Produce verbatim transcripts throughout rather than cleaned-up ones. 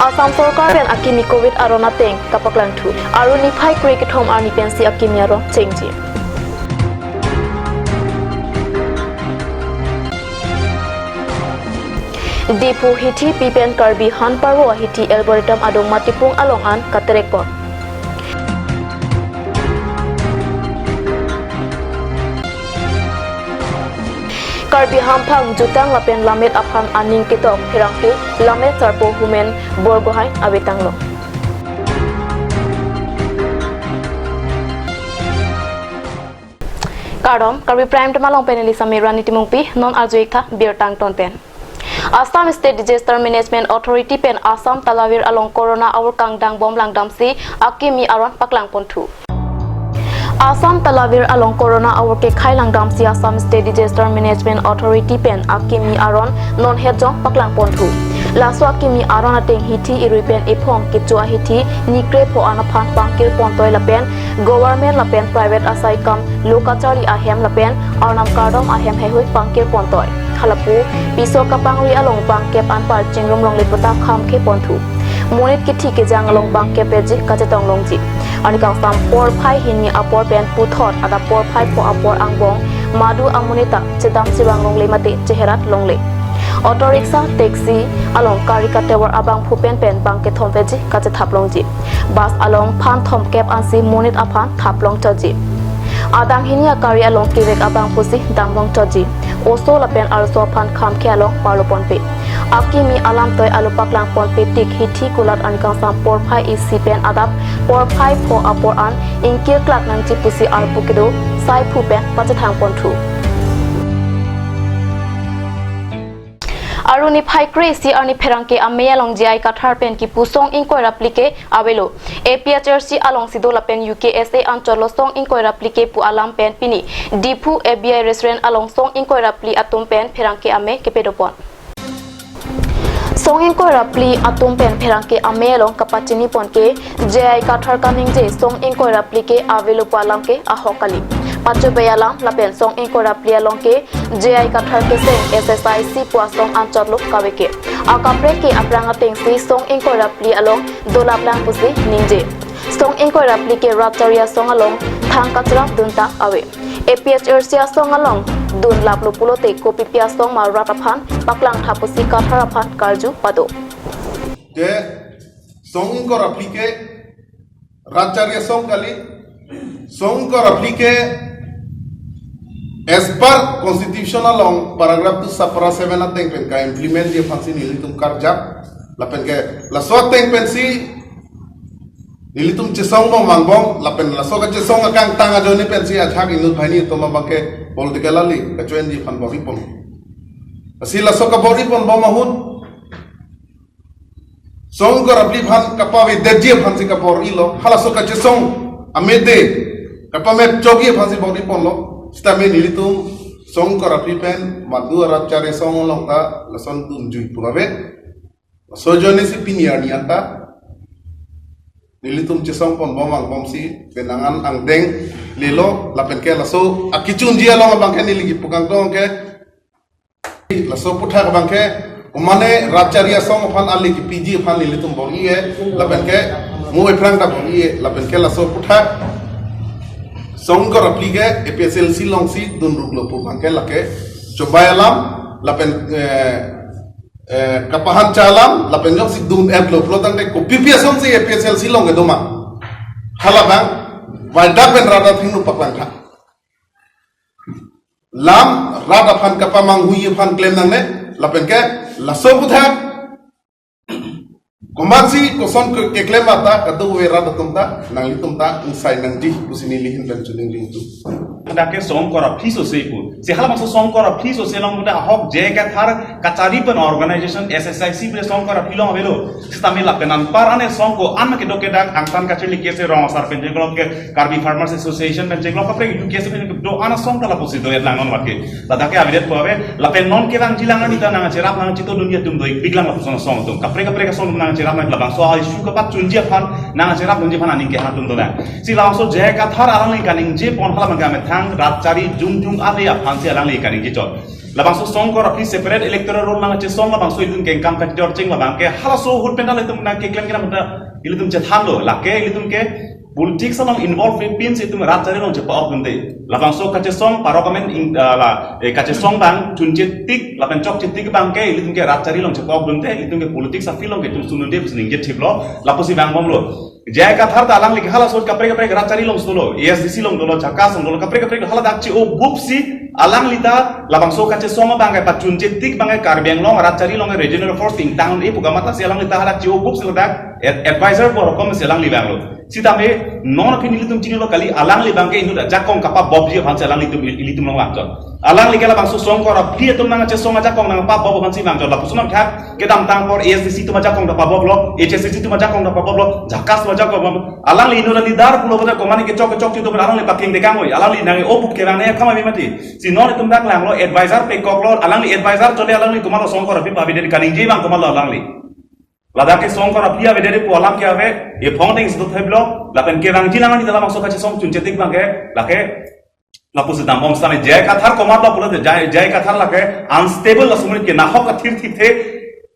Assam Sorkar pen akimi Covid aron ateng kapaklangthu. Aru niphai kre kethom arni pensi akimi aron chengji. Diphu hithi pi pen Karbi han parvo ahithi algorithm adung matipung along an katerekpon. Karbi hamphang jutang lapen lammet aphan aning ketok pherangke lammet sarpo Humen Borgohain avetanglo. Kardom, Karbi Prime Time along pen neli Samirani Timungpi, non arju-ik tha birta angton pen. Assam State Disaster Management Authority pen Assam Talavir along Corona aur kangdang bom langdamsi akimi aron paklangponthu. Assam Talavir along Corona aur kekhai langdamsi Assam State Disaster Management Authority pen akimi aron non hetjong paklangponthu. Laso akimi aron ateng hithi irui pen ephong kecho ahithi nikre pho an aphan pangkirpontoi lapen government lapen private asai kam lo kachari ahem lapen arnam kardom ahem heihui pangkirpontoi. Halapu piso kapangri along bangkep anpar chingrum longle puta khamkheponthu. Monit kithi kejang along bangkep peji kachetong longji. Arni kangsam porphai hini apor pen puthot adap porphai pho apor angbong madu amonit ta chedam chevang longle mate cheherat longle. Auto rickshaw, taxi along kari katevar abangphu pen pen bangkethom peji kachethap longji. Bus along phan thomkep ansi monit aphan thap longchotji. Adang hini akari along kevek abangphusi dam longchotji. Oso lapen arloso aphan khamkhe along parloponpe. Akimi alamtoi alo paklangponpe tik hithi kulat arni kangsam porphai isi pen adap porphai pho apor an ingkirklak nangji pusi arpu kedo saiphu pen pachethangponthu. Aru niphai kre isi arni pherangke amei along J I Kathar pen kipu song ingkoi ra phli ke avelo. A P H L C alongsi do lapen U K S A anchotlo song ingkoi ra phli ke pu alam pen pini Diphu A B I restaurant along song ingkoi ra phli atum pen pherangke amei kepedopon. Song ingkoi ra phli atum pen pherangke amei along kapachinipon ke J I Kathar kaningje song ingkoi ra phli ke avelo pu alam ke ahok kali. Pachobei alam lapen song ingkoi ra phli along ke J I Kathar keseng S S I C pu asong anchotlo kave ke. Akaprek ke aphrang atengsi song ingkoi ra phli along dolaplang pusi ningje. Song ingkoi ra phli ke rat chari asong along thang kachram duntang ave. A P H L C asong along dunlaplo pulote kopipi asong ma rat aphan paklangtha pusi Kathar aphan karju pado. Je song ingkoi ra phli ke rat chari asong kali, song ingkoi ra phli ke as per constitution along paragraph two subpara seven ateng pen ka-implementji aphansi nelitum karjap, lapen ke laso ateng pensi nelitum chesong bom vangbom, lapen laso kachesong akangtang ajoine pensi ajahak inut banghini atum abang ke political rally kachoinji aphan bor-ipon. Lasi laso kabor-iponbom ahut song ingkoi ra phli aphan kapavedetji aphansi kabor-ilo, halaso kachesong amede kapamepchokji aphansi bor-iponlo. Sitame nelitum song ingkoi ra phli pen madu arat chari asong along ta lason dunjui pu ave. Laso ajoinesi pini arni anta nelitum chesongponbom vangbomsi penang an angdeng lelo, lapen ke laso akechunji along abang ke neli kipu kangtong ke laso aputhak abang ke, komane rat chari asong aphan ale kepiji aphan nelitum bor-i-e, lapen ke mo aphrang ta bor-i-e, lapen ke laso aputhak song ingkoi ra phli ke A P H L C alongsi dunruklo pu abang ke lake chobai alam, lapen, eh, eh, kapahancha alam, lapen jongsi dun-etlo pulo tangte kopipi asonsi A P H L C along kedo ma, halabang waida pen rat athengno paklangtha. Lam rat aphan kapamanghui aphan klem nangne, lapen ke laso aputhak komatsi koson ke, keklem ata kadokave rat atum ta nanglitum ta ingsai nangji pusi neli ahin pen choningri ingtung. Dak ke song ingkoi ra phli sose pu. Si halabangso song ingkoi ra phli sose along dak ahok J I Kathar kachari pen organization S S I C pen song ingkoi ra phli along avelo. Sitame lapen anpar ane song ko-an ma kedo ke dak angtan kachirli ke se rong asar pen jengkolok ke Karbi Farmers Association pen jengkolok kaprek U K S A pen do-an asong ta lapusi do-et lang non vat ke. Ladak ke avedet pu ave, lapen non kevangji lang arni ta nangcherap nangchitodunji atum do-ik pik lang lapuson asong atum. Kaprek kaprek asong atum nangcherap nang labangso a-issue kapachunji aphan nangcherapdunji aphan aning keha atum dolang. Si labangso J I Kathar alang le kaningjepon halabang ke amethang rat chari jongjong ale aphan Ansi alangli kaningje chot. Labangso song kor aphi separate electoral roll nangkachesong labangso ilitum kengkam kachor cheng labang ke halaso ahut pen ta ilitum nangkeklem kedam ta ilitum chethanlo. Lake ilitum ke politics along involve pinsi itum rat chari along chepa-ok dunde. Labangso kachesong parok amen in, ah, la, eh, kachesong abang chunche tik lapen chokche tik abang ke ilitum ke rat chari along chepa-ok dunde, ilitum ke politics a-field along ke itum sundunde pusi ningje thiplo, lapusi vangbomlo. J I Kathar ta alangli ke halaso ahut kaprek kaprek rat chari along solo, A S D C along dolo, Jakhas along dolo, kaprek kaprek hala dak chi-o bupsi alangli ta labangso kachesong abang ke pachunche tik abang ke Karbi Anglong rat chari along regional force ingtang-un-e pu kamatha si alangli ta hala dak chi-o bupsi ladak ad-, advisor pu rokom si alangli vanglo. Sitame non aphi nelitum chinilo kali, alangli abang ke inut ajakong kapabopji aphansi alanglitum il-, ilitum along vangchot. Alangli ke labangso song kor aphi atum nangkachesong ajakong nangpabop aphansi vangchot. Lapuson athak kedamtang apor A S D C atum ajakong ta paboplo, H S D C atum ajakong ta paboplo, Jakhas atum ajakong pabop. Alangli inut a-leader pulo bote komane kechok kechok atum alangli paking dekang oi. Alangli nang-o bup kevang ne kama mati. Si non itum dak langlo, advisor pekoklo, alangli advisor chole alangli komatlo song kor aphi pabi de kaningje abang komatlo alangli. Ladak ke song kor aphi avedet pu alam ke ave, ephong deng si do theplo, lapen kevangji lang ani dalam masuk kachesong chunche tik abang ke, lake, lapusi dambom sitame J I Kathar komatlo pulote, J I, J I Kathar lake unstable laso amonit ke nahok athir thipthe,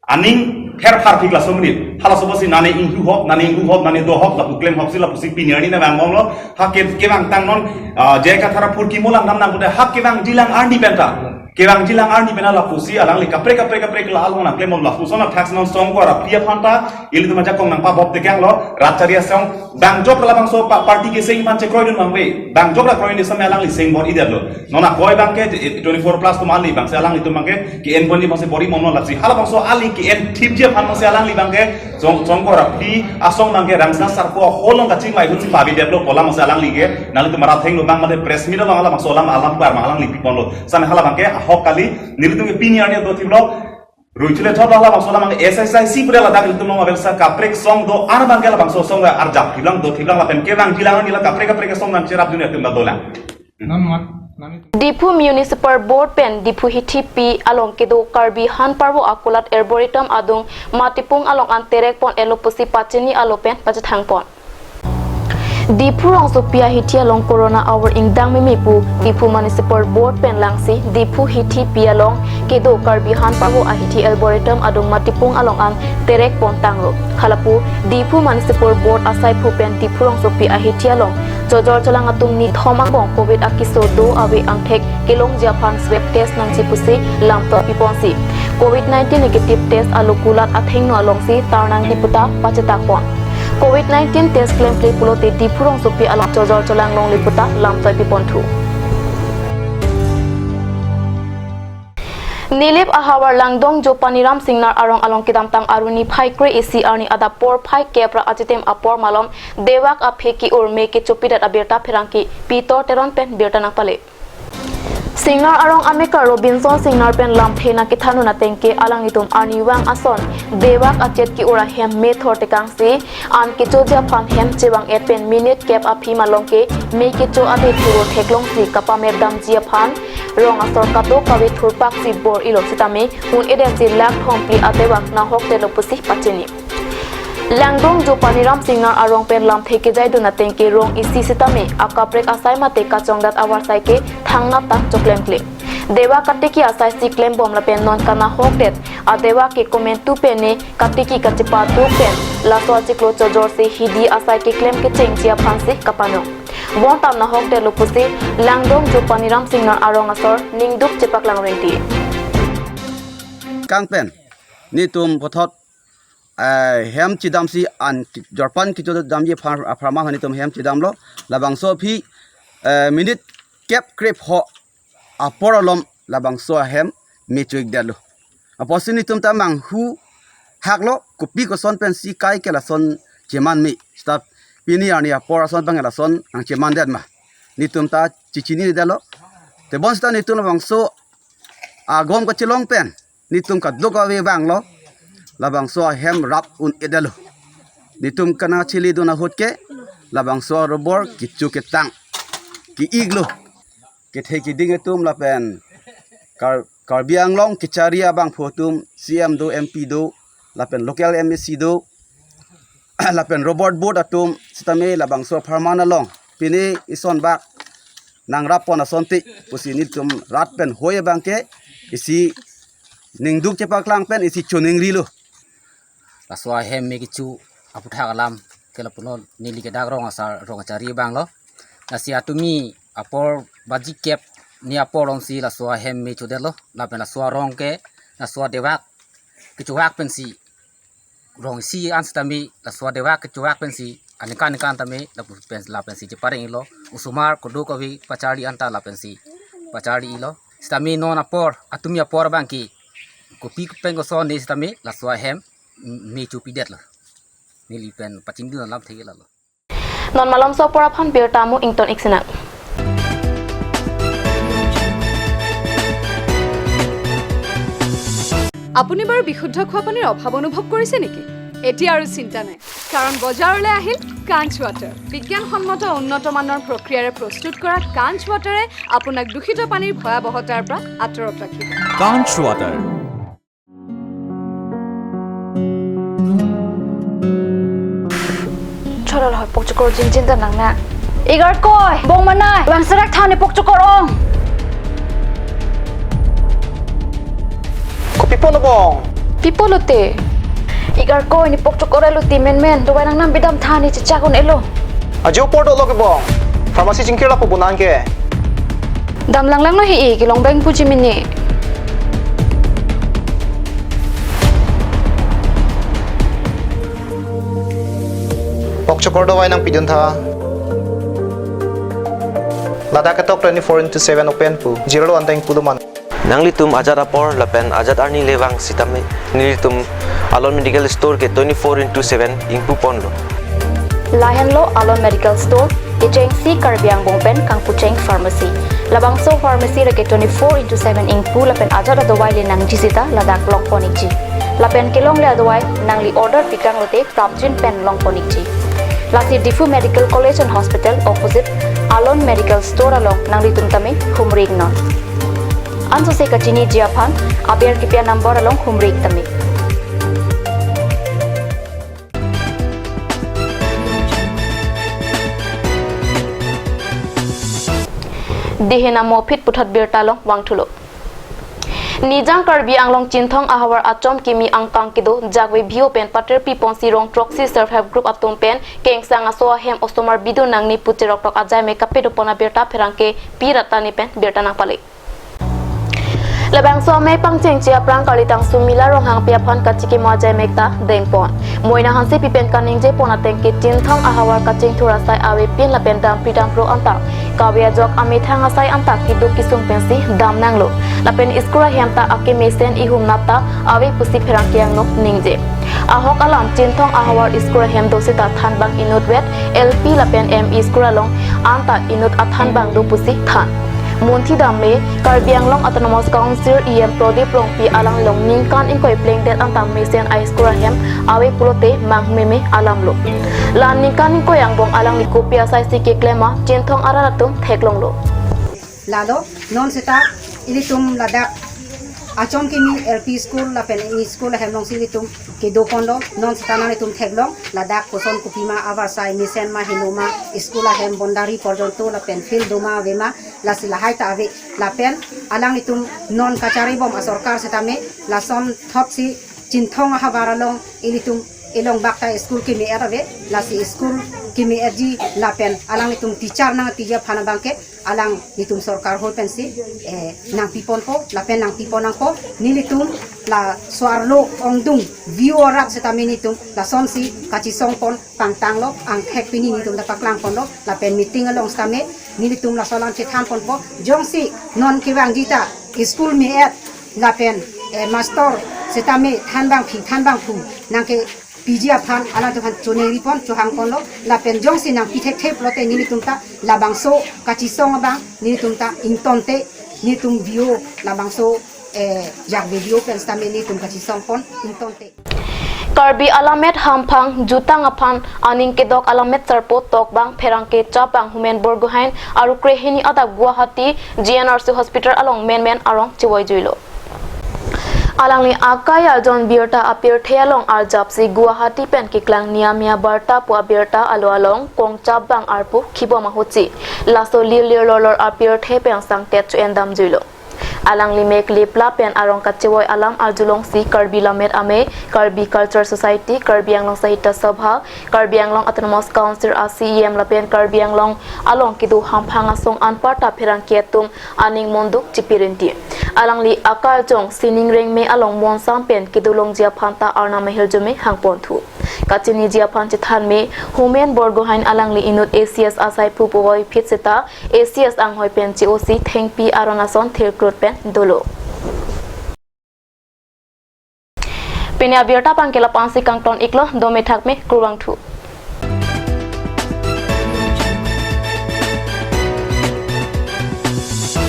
aning pherphar thik laso amonit. Halaso pusi nane inghu hop, nane inghu hop, nane do hop, lapu klem hopsi, lapusi pini arni nangvangbomlo, ha ke, kevangtang non, ah, J I Kathar apurkimo langdam nang pute, ha kevangji lang arni pen ta. Kevangji lang arni pen ta lapusi alangli kaprek kaprek kaprek la along nangklembom lapuson athak non song kor aphi aphan ta ilitum ajakong nangpabop dekanglo rat chari asong. Bang jok labangso pa-, party keseng aphan chekroidun abang ave. Bang jok la kroidun sitame alangli seng bor-idetlo. Non akoi abang ke, eh, twenty-four plus atum ali abang si alanglitum abang ke ke-enponji abang si bor-imon non lasi. Halabangso ali ke-en thipji aphan abang si alangli abang ke song, song kor aphi asong abang ke Rangsina Sarpo ahol along kachingvai ahut si pavidetlo pu alam si alangli ke. Nanglitum arat thenglo abang mate press meet along labangso alam alam par abang alangli piponlo. Sitame hala abang ke ahok kali, nelitum ke pini arni do thiplo. Rui chule thot labangso alam abang S H I C pura ladak ilitum along avel sa kaprek song do-an abang ke labangso song arjap thiplang do thiplang lapen kevangji lang ani la kaprek kaprek song nangcherapdun atum ta dolang. Diphu Municipal Board pen Diphu hithi pi along kedo Karbi Han Parvo akulat Arboretum adung Matipung along an terek pon-etlo pusi pachini alo pen pachethang pon. Diphu rongsopi ahithi along corona avar ingdang meme pu Diphu Municipal Board pen langsi Diphu hithi pi along kedo Karbi Han Parvo ahithi Arboretum adung Matipung along an terek pon tanglo. Halapu Diphu Municipal Board asaiphu pen Diphu rongsopi ahithi along chojor cholang atum nithom angbong covid akeso do ave angthek kelongji aphan swab test nangji pusi lamtoi piponsi covid nineteen negative test alo kulat athengno alongsi tar nangji puta pachetak pon. Covid nineteen test klemkle pulote Diphu rongsopi along chojor cholang longle puta lamtoi piponthu. Nilip ahavar Langdongjo Paniram Singnar arong along kedamtang arni phai kre-isi arni adap porphai kep ra achitim apor malom dewak aphi ke-ur me kechopidet abirta pherangke Pitor Teron pen birta nangpale. Singnar arong amekar Robinson Singnar pen lamthe nangkethandun ateng ke alanglitum arnivang ason dewak achet ke-ur ahem me thor tekangsi an kechoji aphan hem chevang-et pen minute kep aphi malom ke me kecho ave thuro theklongsi kapamer damji aphan rong asor kadokave thurpaksi bor-ilo sitame un-edetsi lakh thomphli adewak nahokdetlo pusi pachini. Langdongjo Paniram Singnar arong pen lamthe kejaidun ateng ke rong isi sitame akaprek asai mate kachongdat avarsai ke thangnat ta choklemkle. Dewak katiki asaisi klembom lapen non kanahokdet adewak ke komantu pen ne katiki kachepaduk pen laso achiklo chojorsi hidi asai keklem kechengji aphansi kapanong. Bonta nahokdetlo pusi Langdongjo Paniram Singnar arong asor ningduk chepaklang ringti. Kangpen, netum puthot, eh, hem chedamsi an ki-, jorpan kechodamji aphan, apharman netum hem chedamlo, labangso aphi, eh, minute kep krepho apor alom labangso ahem me cho-ikdetlo. Apotsi netum ta manghu haklo kopi koson pensi kai ke lason cheman me. Seta pini arni apor ason abang lason nangchemandetma. Netum ta chechinidetlo. Tebonseta netum labangso agom kachelong pen netum kadokave vanglo. Labangso ahem rap un-edetlo. Netum kanachilidun ahut ke labangso robor kecho ketang ke-iklo. Kethe keding atum lapen Kar-, Karbi Anglong kechari abangphu atum C M do, M P do, lapen local M A C do, lapen robor board atum sitame labangso apharman along pini isonbak nangrap pon asonte pusi nelitum rat pen hoi abangke isi ningduk chepaklang pen isi choningrilo. Laso ahem me kecho aputhak alam ke lapulo, neli ke dak rong asar rong achari abanglo. Lasi atumi apor baji kep ni apor alongsi laso ahem me chodetlo. Lapen laso arong ke laso adevak kechovak pensi, rong isi an sitame laso adevak kechovak pensi aningkan aningkan tame lapu pen lapensi chepareng-iklo. Osomar kedokave pacharli anta lapensi pacharli-iklo. Sitame non apor, atumi apor abangke kopi pen kosonne sitame laso ahem me chopidetlo. Neli pen pachingdun alam thek-ik lalo. Non malomso apor aphan birta mo ington-ik sinang. আপুনি বাৰু বিশুদ্ধ খোৱা পানীৰ অভাৱ অনুভৱ কৰিছে নেকি? এতিয়া আৰু চিন্তা নাই, কাৰণ বজাৰলৈ আহিল কাঞ্চ ৱাটাৰ। বিজ্ঞানসন্মত উন্নত মানৰ প্ৰক্ৰিয়াৰে প্ৰস্তুত কৰা কাঞ্চ ৱাটাৰে আপোনাক দূষিত পানীৰ ভয়াৱহতাৰ পৰা আঁতৰত ৰাখিব। Kanch Water. Chorol hoi pokchokor jinjin ta nang na. Igar koi, bong manai, bang serak thani pokchokor ong. Kopi polo bong? Pi polo te? Igar koi ni pokchokor elo ti menmen, dovai nangnam bidam thani chechak un-elo. Ajo apor dolo ke bong. Pharmacy chingkir lapu bonang ke. Dam langlanglo he-i kelong beng puji mini. Pokchokor dovai nangpidun tha. Ladak ketok twenty-four into seven open pu. Jirlo anteng pulo man. Nanglitum ajat apor lapen ajat arni le vang sitame nelitum Alon Medical Store ke twenty-four into seven ingpu ponlo. Lahenlo Alon Medical Store, kechengsi Karbi angbong pen kangpucheng pharmacy. Labangso pharmacy le ke twenty-four into seven ingpu lapen ajat adovai le nangji sita ladak longpon-ikji. Lapen kelongle adovai nangli order pitang lote prapjin pen longpon-ikji. Lasi Diphu Medical College and Hospital opposite Alon Medical Store along nanglitum tame humri-iknon. Ansose kachiniji aphan aber kipi anumber along humri-ik tame. Dihin amo aphi puthot birta along vangthulo. Nijang Karbi Anglong Chinthong ahavar achom kimi angkang kedo Jakve B O pen patir piponsi rong throksi Self Help Group atum pen kengsang aso ahem osomar bidun nangne pu cheroktok ajai me kapedopon abirta pherangke Pi Ratani pen birta nangpale. Labangso amei pangchengche aphrang Karli Tangsumi Ronghangpi aphan kachikimo ajai mekta dengpon. Moina Hansepi pen kaningjepon ateng ke Chinthong ahavar kachingthur asai avepin lapen dampri dampro anta kave ajok amethang asai anta keduk kesung pensi damnanglo. Lapen school ahem ta akemesen ihum nat ta ave pusi pherangke angno ningje. Ahok alam Chinthong ahavar school ahem do sita thanbang inutvet, L P lapen M E school along anta inut athanbang do pusi than. Munthi dam le Karbi Anglong Autonomous Council E M Prodip Rongpi alanglong ningkan ingkoi plengdet anta mesen a school ahem ave pulote mangmeme alamlo. La ningkan ingkoi angbong alangli kopi asaisi keklem ma Chinthong arat atum theklonglo. Lalo non seta ilitum ladak achom kimi L P school lapen M E school ahem alongsi ilitum kedoponlo, non seta nanglitum theklong ladak koson kopima avarsai mesen ma heno ma, school ahem boundary porjonto lapen field doma avema, lasi lahai ta ave. Lapen alanglitum non kacharibom asorkar setame lason thotsi Chinthong ahavar along ilitum elong bak ta school keme-et ave, lasi school keme-etji lapen alanglitum teacher nangpiji aphan abangke alanglitum sorkar hoi pensi, eh, nangpiponpo lapen nangpiponangpo. Nelitum laso arlo ongdung V O arat setame nelitum lasonsi kachesongpon pangtanglo, angthek pini nelitum ta paklangponlo lapen meeting along setame nelitum laso alam chethanponpo. Jongsi non kevangji ta school me-et lapen, eh, master setame thanbangpi thanbangphu nangkepiji aphan alangtum aphan choningripon chohangponlo, lapen jongsi nangpi thekthe pulote nelitum ta labangso kachesong abang nelitum ta ingtonte, nelitum V O labangso, eh, Jakve V O pen setame nelitum kachesongpon ingtonte. Karbi Alamet Hamphang Jutang aphan aning kedok Alamet Sarpo Tokbang pherangke Chapang Humen Borgohain Arukre hini adap Guwahati G N R C Hospital along menmen arong chevoijuilo. Alangli akai arjon birta apirthe along arjapsi Guwahati pen keklang Niamia Barta pu abirta alo along kongchap bang arpu khibom ahutsi laso lirlir lorlor apirthe pen sangtet cho-en damjuilo. Alangli mek lip lap pen arong kachevoi alam arjulongsi Karbi Lammet Amei, Karbi Culture Society, Karbi Anglong Sahitya Sabha, Karbi Anglong Autonomous Council a C E M lapen Karbi Anglong along kedo hamphang asong anparta pherangke atum aning monduk chipirinti. Alangli akarjong sining rengme along monsam pen kedolongji aphanta Arnam ahirjume hangponthu. Kachiniji aphan chethanme Homen Borgohain alangli inut A C S asai phu puvoiphit seta A C S anghoi pen che-osi thengpi aron ason thirkrut pen dolo. Pini abirta abang ke la-an si kangton iklo, dome thakme, kurvangthu.